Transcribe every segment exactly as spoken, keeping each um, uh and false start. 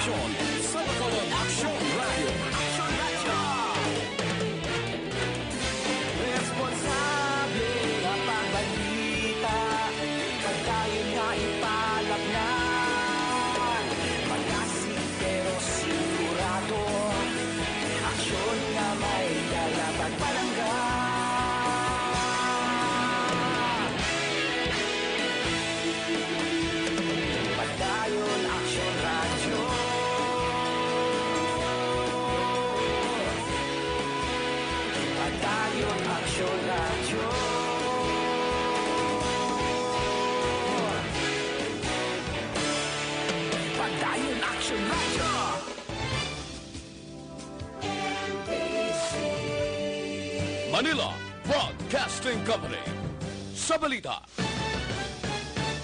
Aksyon! Sa Bacolod, Aksyon Radio! Aksyon Radio! Responsable nga pagbalita, pagdayon nga ipalapnan, malasig pero sigurado, aksyon nga may dala pagpalangga. Padayon Aksyon Radyo. Padayon Aksyon Radyo. Padayon Aksyon Radyo. Manila Broadcasting Company. Sa balita,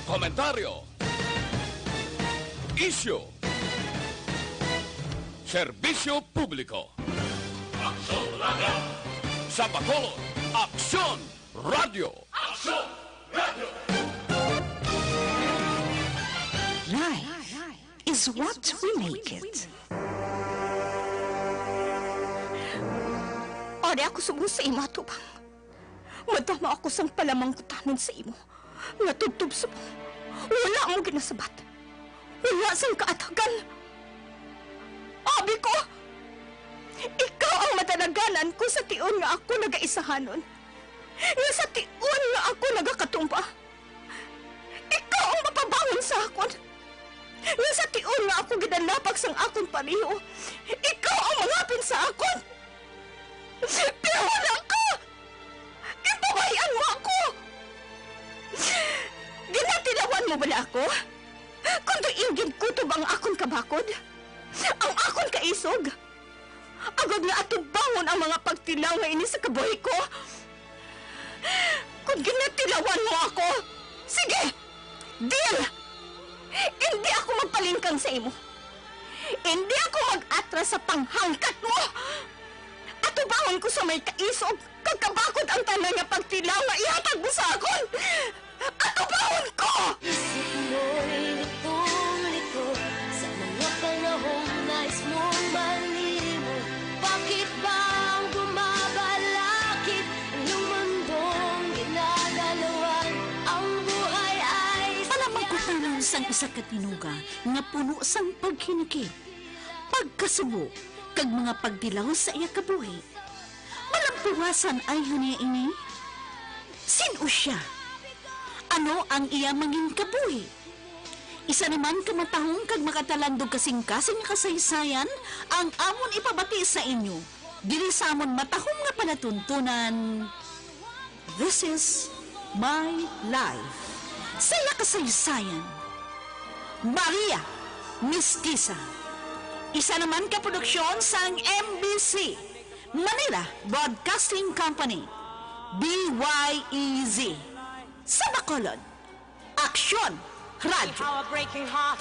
komentaryo, isyu, serbisyo publiko. Aksyon Radio! Sa Bacolod, Aksyon Radio! Aksyon Radio! Life is what we make it. Ari ako subong sa imo, atubang. Madamo ako sang palamangkutanon sa imo, nga tubtob subong wala mo ginasabat, wala sang kaathagan. Abi ko, ikaw ang madalaganan ko sa tion nga ako nagaisahanon, nga sa tion nga ako nagakatumba. Ikaw ang mapabangon sa akon, nga sa tion nga ako ginalapak sang akon pareho, ikaw ang mangapin sa akon. Pero wala ka! Ginpabay-an mo ako! Ginatilawan mo bala ako? Kon diin ginkutob ang akon kabakod, ang akon kaisog, agod nga atubangon ang mga pagtilaw nga ini sa kabuhi ko? Kon ginatilawan mo ako, sige! Deal! Indi ako magpalingkang sa imo. Indi ako mag-atras sa panghangkat mo. Atubangon ko sa may kaisog kag kabakod ang tanan nga pagtilaw nga ihatag mo sa akon. Atubangon ko! Isip mo'y litong-lito sa mga panahong nais mong malimot. Bakit ba ang bumabalakid ang iyong mundong ginagalawan? Ang buhay ay Palamangkutanon sang isa ka tinuga nga puno sang paghinikit, pagkasubo, kag mga pagtilaw sa iya kabuhi. Malampuwasan ayhan niya ini? Sin-o sia? Ano ang iya mangin kabuhi? Isa naman ka matahom kag makatalandog kasingkasing nga kasaysayan ang amon ipabati sa inyo diri sa amon matahom nga palatuntunan. This is my life. Sa iya kasaysayan, Maria Mestiza. Isa naman ka produksyon sang M B C, Manila Broadcasting Company, D Y E Z. Sa Bacolod, Aksyon Radyo. How a breaking heart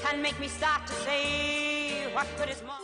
can make me start to say, what good is more?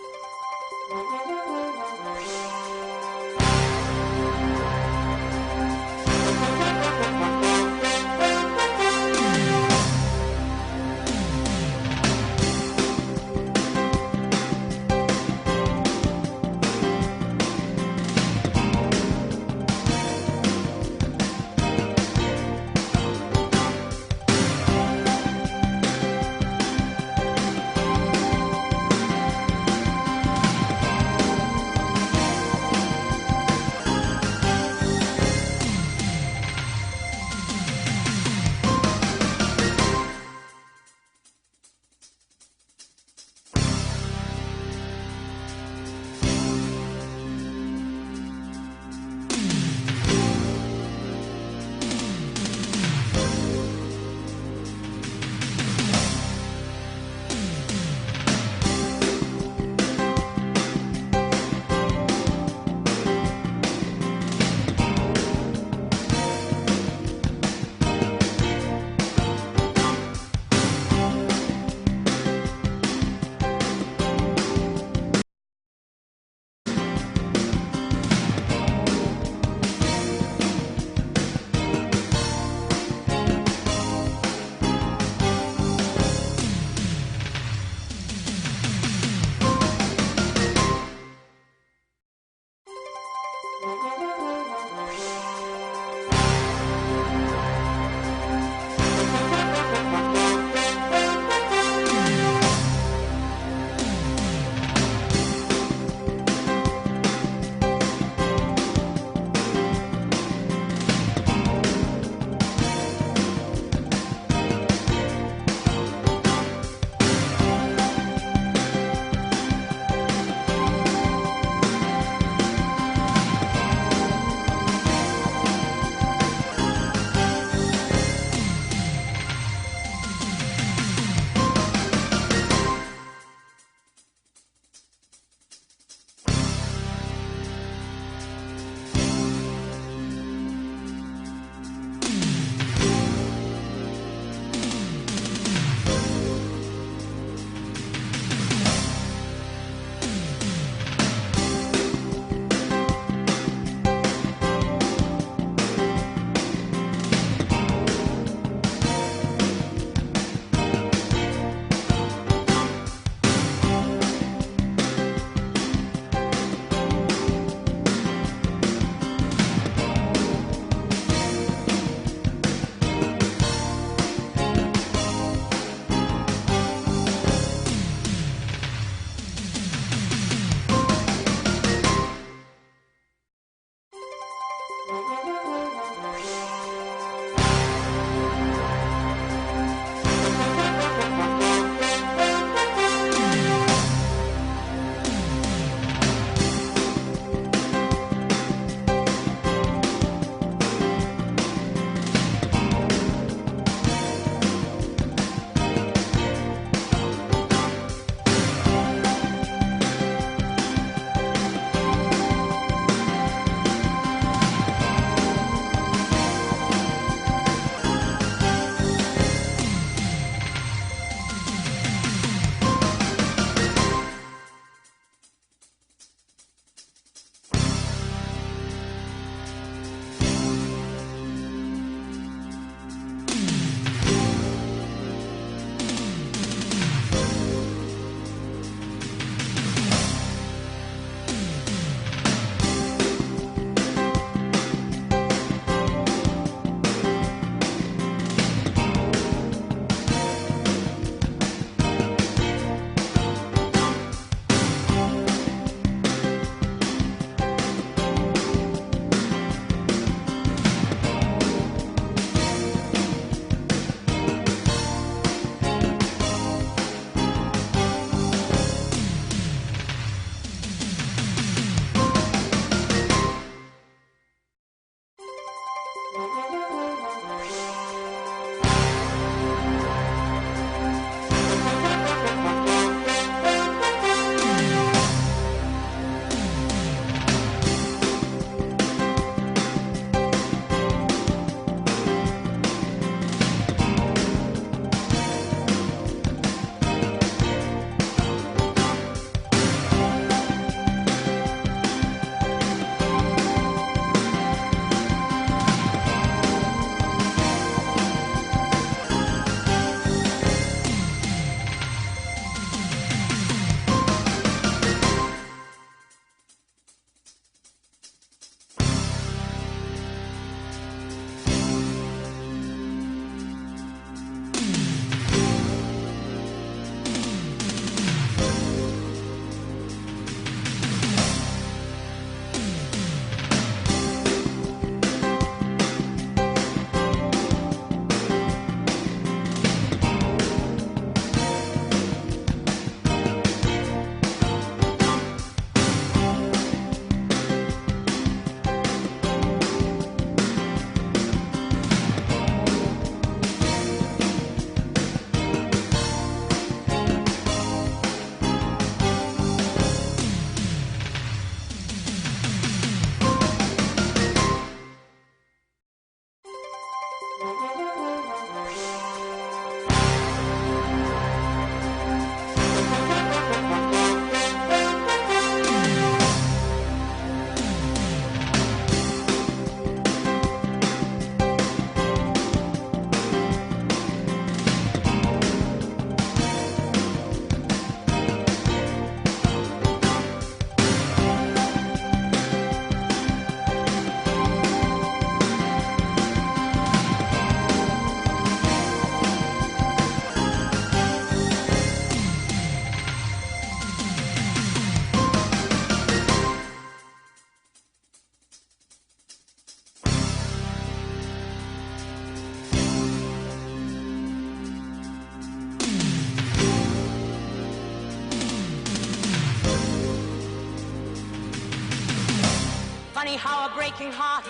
Funny how a breaking heart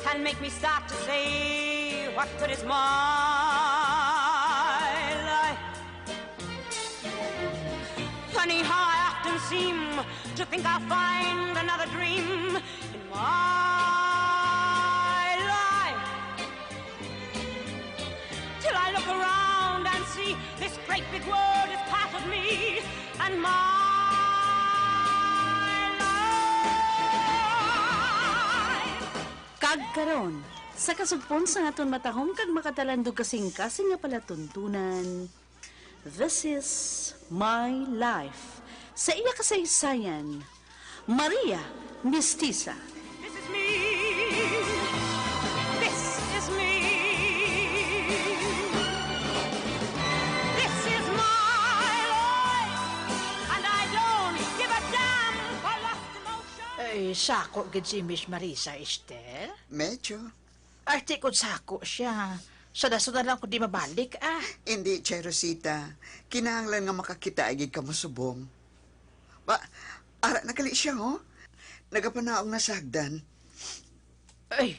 can make me start to say, "What good is my life?" Funny how I often seem to think I'll find another dream in my life. Till I look around and see this great big world is part of me and my life. Kag karon, sa kasugpon sang aton matahom kag makatalandog kasing-kasing nga palatuntunan, This is My Life. Sa iya kasaysayan, Maria Mestiza. This is me. This is me. This is my life. And I don't give a damn for lust, emotion. Ay, sako gid si Miss Marisa, Esther. Medyo. Arte ko sako siya. Sa dason na lang ko di mabalik, ah. Hindi, Chay Rosita. Kinahanglan nga makakita gid kamo subong. Ba, ara na gali siya, ho? Nagapanaog na sa hagdan. Ay,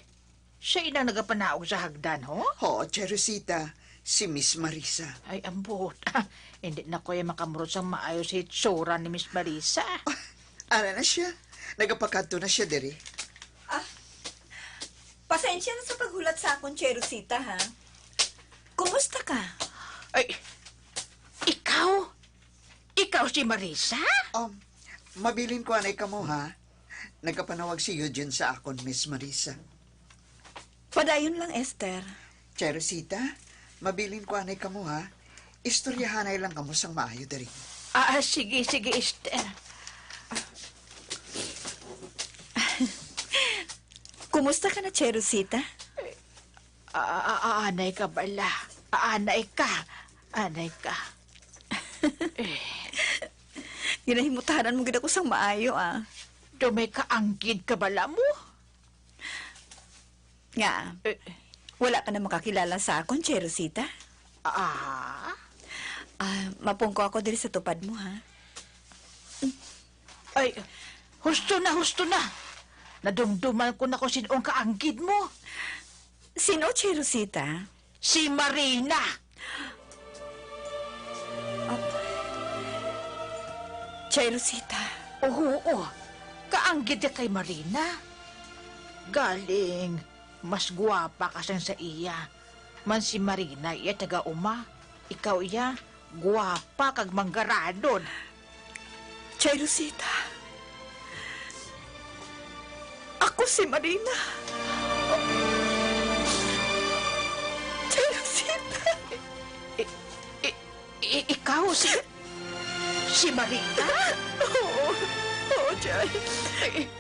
siya inang nagapanaog sa hagdan, ho? Ho, Chay Rosita. Si Miss Marisa. Ay, ambot. Ah, hindi na ko ya makamurot sang maayo sa hitsura ni Miss Marisa. Ah, ara na siya. Nagapakadto na siya diri. Ah, pasensya na sa paghulat sa akon, Chay Rosita, ha? Kumusta ka? Ay, ikaw? Ikaw si Marisa? Um, mabilin ko anay kamo, ha? Nagapanawag si Eugene sa akon, Miss Marisa. Padayon lang, Esther. Chay Rosita, mabilin ko anay kamo, ha? Istoryahanay lang kamo sang maayo diri. Ah, ah, sige, sige, Esther. Kumusta ka na, Chay Rosita? Ah, ah, ah, anay ka bala. Ah, anay ka. Anay ka. Eh. Ginahimutanan mo gid ako sang maayo, ah. Daw may kaanggid ka bala mo? Nga, eh, wala ka na makakilala sa akon, Chay Rosita? Ah? Ah, mapungko ako diri sa tupad mo, ha? Ay, husto na, husto na. Nadumduman ko na kung sin-o ang kaanggid mo. Sin-o, Chay Rosita? Si Marina. Ah. Chay Rosita. Oo, oo. Kaanggid ka kay Marina. Galing, mas gwapa ka sang sa iya. Man si Marina iya taga-uma. Ikaw iya, gwapa kag manggaranod. Chay Rosita. Ako si Marina. Chay Rosita. I, i, i, ikaw si, si Marina? Oo. Oo, Chay.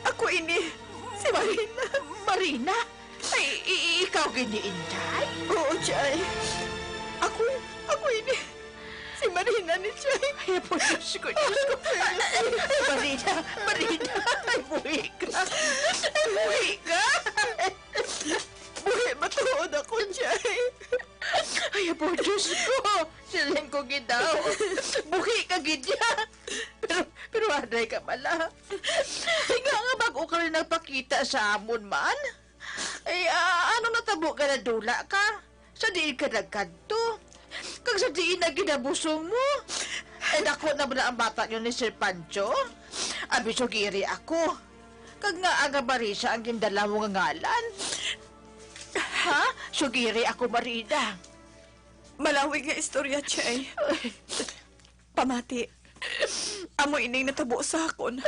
Ako ini, si Marina. Marina? Ay, i-, ikaw gid ni Inday? Oo, Chay. Ako, ako ini. Si Marina ni Chay. Ay, apo, Diyos ko, Diyos ko. Ay, Marina, Marina. Ay, buhi ka. Ay, buhi ka. Buhi matuod ako, Chay. Ay, apo, Diyos ko. Siling ko gid daw. Buhi ka gid niya. Pero, pero anay ka bala. Nga nga bag-o ka rin nagpakita sa amon man. Ay, ah, ano natabo ka, nadula ka? Sa diin ka nagkadto? Kag sa diin na ginabuso mo? Ay, dako na ba na ang bata niyo ni Sir Pancho? Abi, sugiri ako. Kag nga aga Marisa ang gindala mo nga ngalan? Ha? Sugiri ako, Marina. Malawig nga istorya, Chay. Pamati, amo ining natabo sa akon.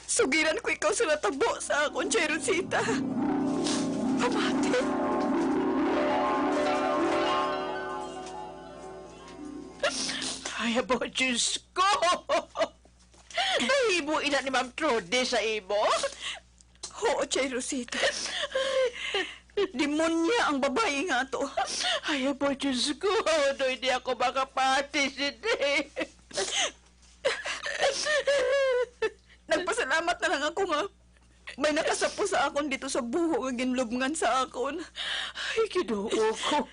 Sugiran ko ikaw sa natabo sa akon, Chay Rosita. Pamati. Ay, abo, Diyos ko! Nahimo ina ni Ma'am Trudy sa imo? Oo, Chay Rosita. Demonya ang babayi nga ato. Ay, apo, Diyos ko, daw hindi ako makapati sini. Nagpasalamat na lang ako nga may nakasapo sa akon dito sa buho nga ginlubngan sa akon. Ay, Ginoo ko.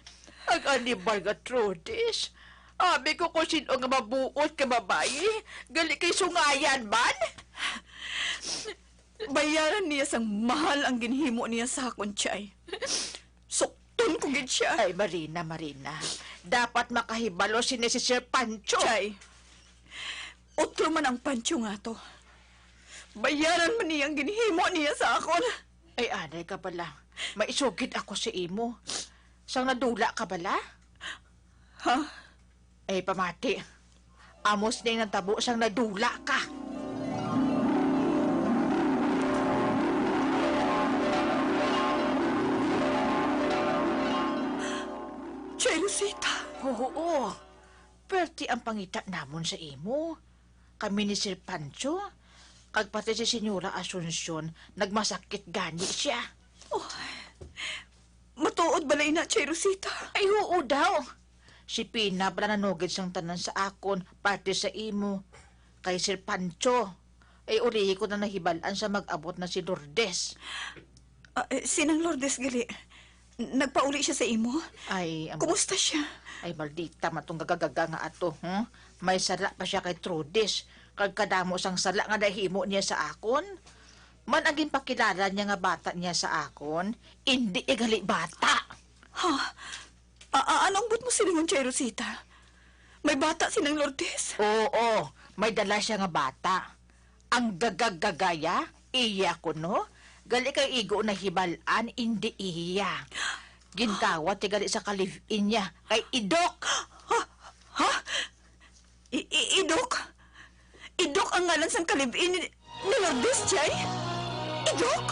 Ang animal nga Trudy. Abi ko kung sino nga mabuot nga babayi, gali kay sungayan man. Bayaran niya sang mahal ang ginhimo niya sa akon, Chay. Sukton ko gid siya. Ay, Marina, Marina. Dapat makahibalo sini si Sir Pancho. Chay, otro man ang Pancho nga to. Bayaran man niya ang ginhimo niya sa akon. Ay, anay ka bala. May isugid ako sa imo. Sang nadula ka bala? Ha? Ay, pamati. Amo sini ang natabo sang nadula ka. Chay Rosita. Oo. Perti ang pangita namon sa imo. Kami ni Sir Pancho, kag pati si Senyora Asuncion, nagmasakit gani siya. Oh, matuod bala ina, Chay Rosita? Ay, oo daw. Si Pina bala nanugid sang tanan sa akon, parte sa imo. Kay Sir Pancho, ay ulihi ko na nahibal-an sa mag-abot na si Lourdes. Ah, eh, sinang Lourdes gali? N-, nagpauli siya sa imo? Ay, am- Kumusta siya? Ay, maldita man tong gagagaga nga ato, hmm? May sala pa siya kay Trudis, kag kadamo sang sala nga nahimo niya sa akon. Man ang ginpakilala niya nga bata niya sa akon, indi iya gali bata. Ha? A-, a-, ano ang buot mo silingon, Chay Rosita? May bata sinang Lourdes? Oo, may dala siya nga bata. Ang gagagagaya, iya kuno. Gali kay igo nahibal-an, indi iya. Gindawat niya gali sa ka-live-in niya, kay Idok. Ha? Ha? I-, i-, Idok? Idok ang ngalan sang ka-live-in ni, ni Lourdes, Chay? Idok?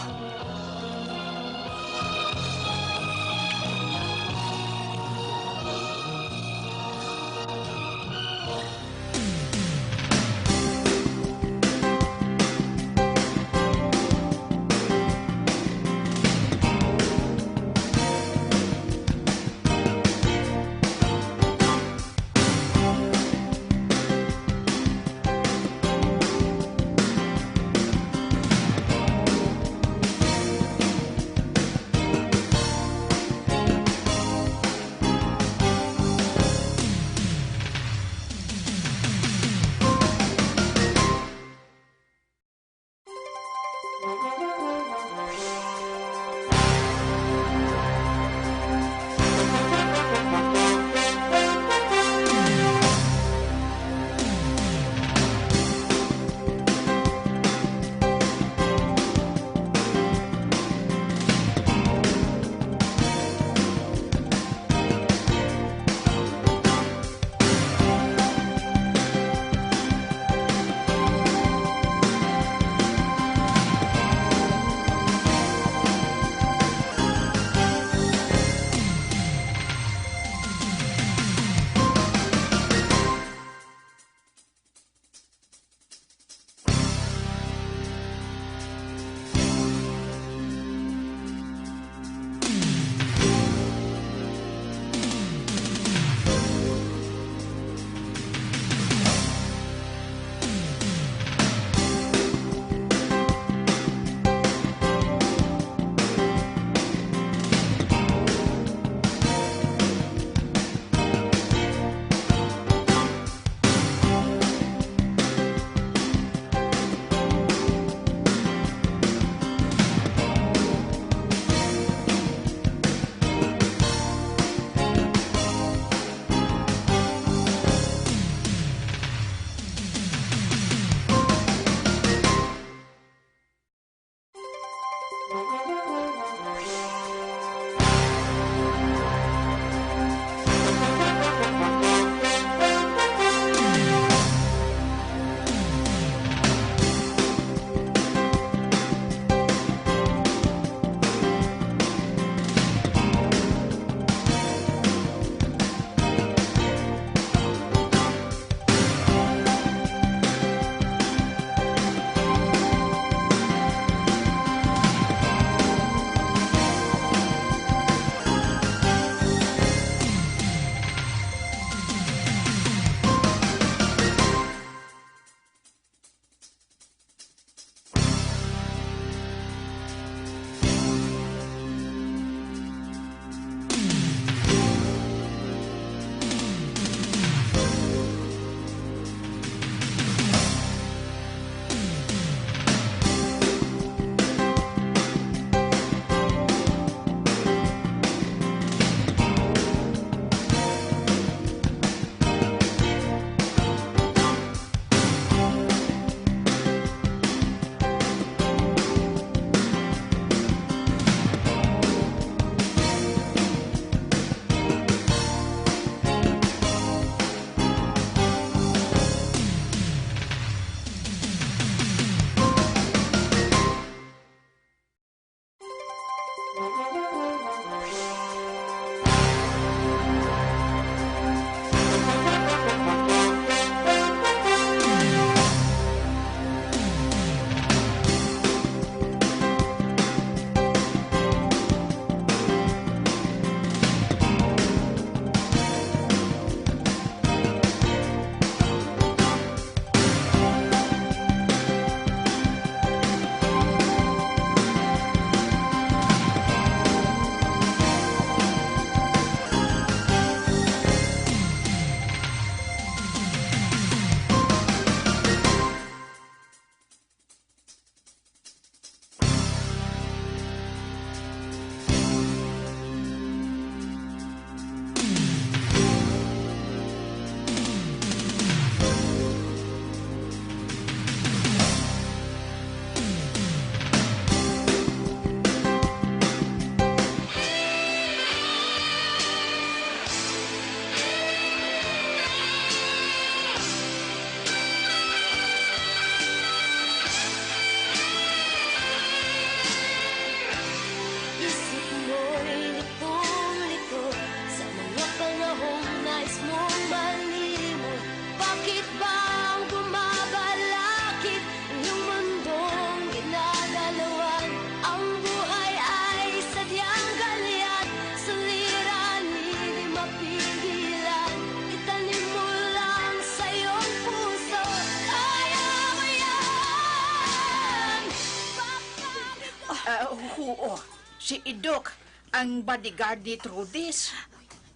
Oo, si Idok, ang bodyguard ni Trudis.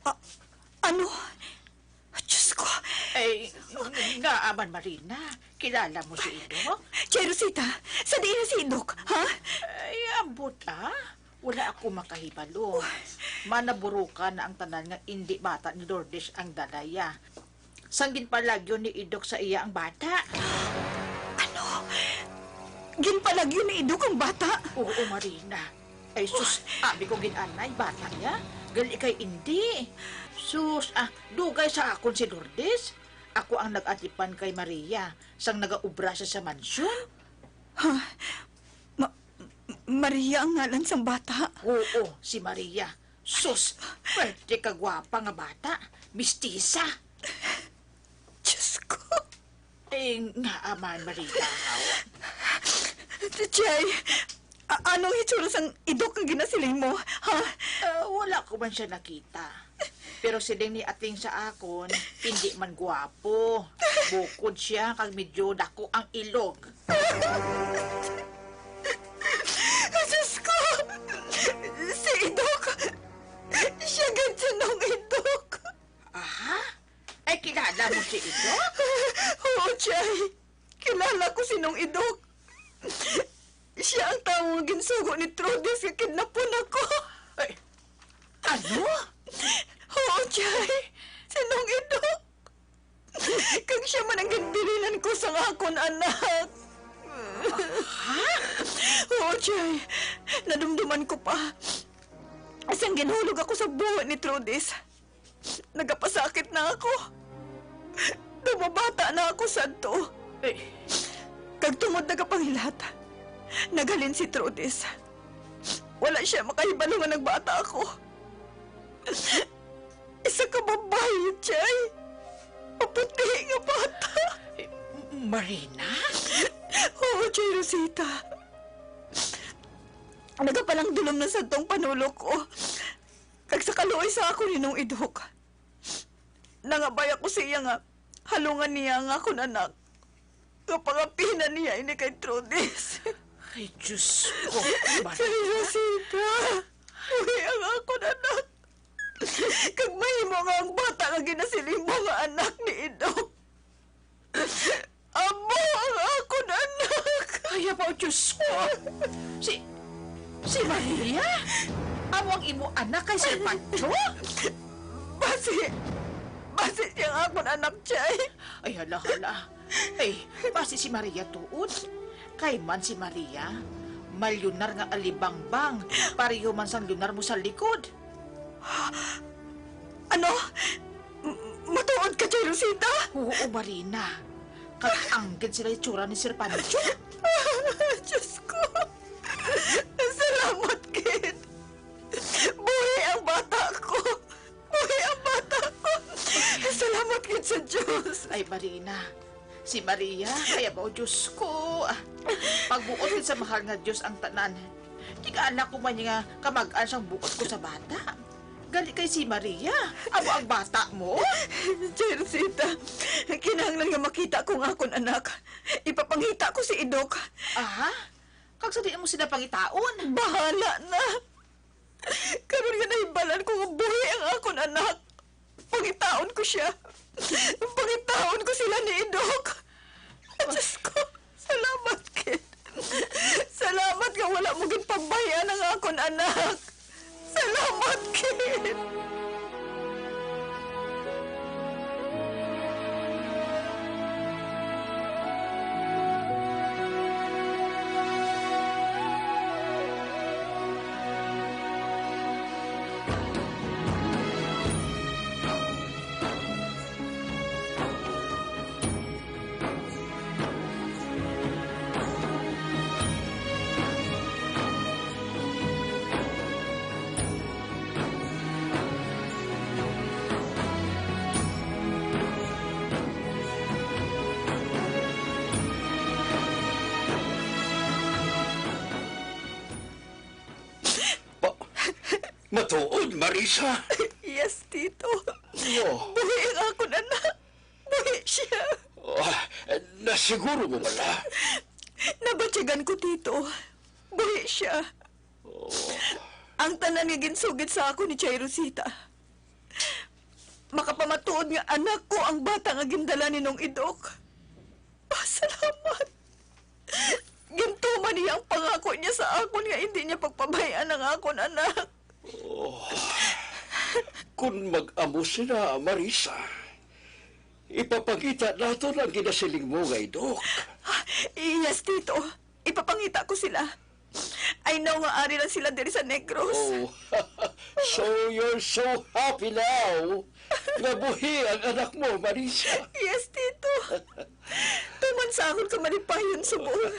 Ah, ano? Diyos ko! Eh, nga aman, Marina, kilala mo si Idok? Chay Rosita, sa diin na si Idok, ha? Ay, ambot, ah. Wala ako makahibalo. Manaburukan na ang tanan nga indi bata ni Lourdes ang dala niya. Sang ginpalagyo ni Idok sa iya ang bata. Ano? Ginpalagyo ni Idok ang bata? Oo, Marina. Ay, sus, abi ko gid anay, bata niya. Gali kay indi. Sus, ah, dugay sa akon si Lourdes. Ako ang nag-atipan kay Maria, sang nagaubra siya sa mansyon. Ha? Ma-, Maria ang ngalan sang bata? Oo, si Maria. Sus, pwerte ka gwapa nga bata. Mistisa. Diyos ko. Eh, nga aman, Maria, haw? Chay, a-, anong hitsura sang Idok nga ginasiling mo, ha? Ah, wala ko man siya nakita. Pero siling ni Ating sa akon, hindi man gwapo. Bukod siya kag medyo dako ang ilog. Diyos ko! Si Idok! Siya gid si Nong Idok! Aha? Ay, kilala mo si Idok? Oo, Chay. Kilala ko si Nong Idok. Siya ang tawo nga ginsugo ni Trudis nga kidnapon ako. Ay, ano? Oo, Chay. Si Nong Idok. Kag siya man ang ginbilinan ko sang akon anak. Ha? Oo, Chay. Nadumduman ko pa. Sang ginhulog ako sa buhi ni Trudis, nagapasakit na ako. Daw mabata na ako sadto. Eh. Kag tungod nagapangilat, naghalin si Trudis. Wala siya makahibalo nga nagbata ako. Isa ka babayi, Chay. Maputi nga bata. Eh, Marina? Oo, Chay Rosita. Nagapalangdulom na sadtong panulok ko. Kag sa kaluoy sa akon ni Nong Idok, nangabay ako sa iya nga halungan niya ang akon anak, nga pangapinan niya ini kay Trudis. Ay, Diyos ko, Maria. Teresita, buhi ang akon anak. Kag mahimo nga ang bata nga ginasiling mo nga anak ni Idok. Amo ang akon anak! Ay, abaw, Diyos ko! Si, si Maria? Amo ang imo anak kay Sir Pancho? Basi, basi siya ang akon anak, Chay. Ay, hala, hala. Ay, basi si Maria tuod. Kay man si Maria, malyunar nga alibangbang, pareho man sang lyunar mo sa likod. Ano? M-, matuod ka, Chay Rosita? Oo, Marina. Kag anggid sila itsura ni Sir Pancho. Diyos ko! Salamat gid! Buhi ang bata ko! Buhi ang bata ko! Salamat gid sa Diyos! Ay, Marina, si Maria, kaya ba, o Diyos ko? Pagbuot gid sa mahal nga Diyos ang tanan. Tigala ko man nga kamag-an sang buot ko sa bata. Gali kay si Maria, amo ang bata mo? Jersita, kinahanglan nga makita ko ang akon anak. Ipapangita ko si Idok. Aha? Kag sa di mo sila pangitaon? Bahala na. Karon nga nahibalan ko nga buhi ang akon anak, pangitaon ko siya. Pangitaon ko sila ni Idok. Diyos ko, salamat gid. Salamat nga wala mo ginpabayaan ang akon anak. Salamat gid. Pa-, matuod, Marisa? Yes, Tito. Oh. Buhi ang akon anak. Buhi siya. Ah, nasiguro mo bala? Nabatyagan ko, Tito. Buhi siya. Ang tanan nga ginsugid sa akon ni Chay Rosita, makapamatuod nga anak ko ang bata nga gindala ni Nong Idok. Ah, salamat. Gintuman niya ang pangako niya sa akon nga hindi niya pagpabay-an ang akon anak. Oh, kun mag-amo sila, Marisa, ipapangita naton ang ginasiling mo nga Idok. Ah, yes, Tito. Ipapangita ko sila. I know nga ari lang sila diri sa Negros. Oh, so you're so happy now nga buhi ang anak mo, Marisa. Yes, Tito. Tuman sa akon kamalipayon subong,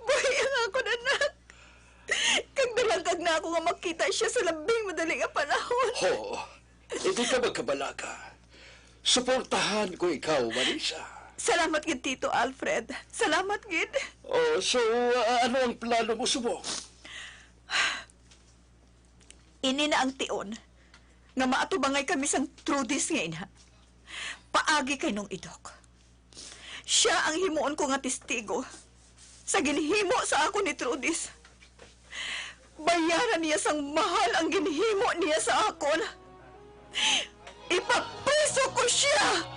buhi ang akon anak. Kag nalangkag na ako nga makita siya sa labing madali nga panahon. Oo. Hindi ka magkabalaka. Suportahan ko ikaw, Marisa. Salamat gid, Tito Alfred. Salamat gid. Oh, so, uh, ano ang plano mo subong? Ini na ang tion nga maatubangay kami sang Trudis nga ina. Paagi kay Nong Idok. Siya ang himuon ko nga testigo sa ginhimo sa akon ni Trudis. Bayaran niya sang mahal ang ginhimo niya sa akon. Ipapriso ko siya!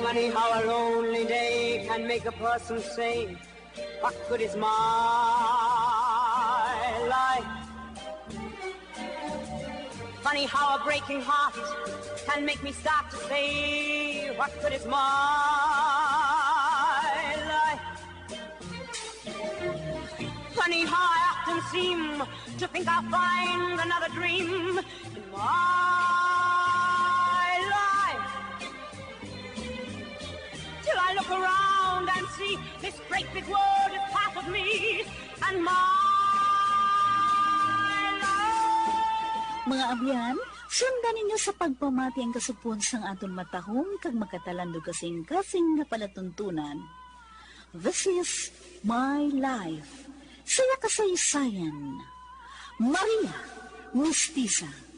Funny how a lonely day can make a person say, "What good is my life?" Funny how a breaking heart can make me start to say, "What good is my life?" Funny how I often seem to think I'll find another dream in my life. Till I look around and see this great big world is half of me and my life. Mga abyan, sundan ninyo sa pagpamati ang kasugpon sang aton matahom kag magkatalandog kasing-kasing nga palatuntunan. This is my life. Saya kasaysayan. Maria Mistisa.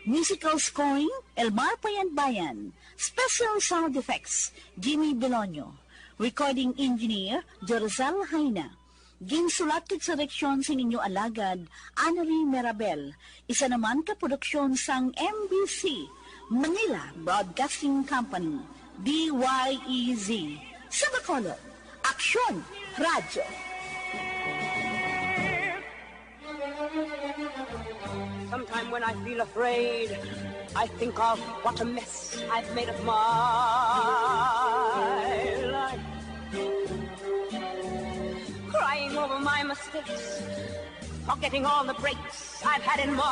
Musical scoring, Elmar Payanbayan. Special sound effects, Jimmy Belonio. Recording engineer, Jerusel Jaina. Ginsulat kag direksyon sing inyo alagad, Annelie Mirabel. Isa naman ka produksyon sang M B C, Manila Broadcasting Company, D Y E Z. Sa Bacolod, Aksyon Radyo. Sometime when I feel afraid, I think of what a mess I've made of my life. Crying over my mistakes, forgetting all the breaks I've had in my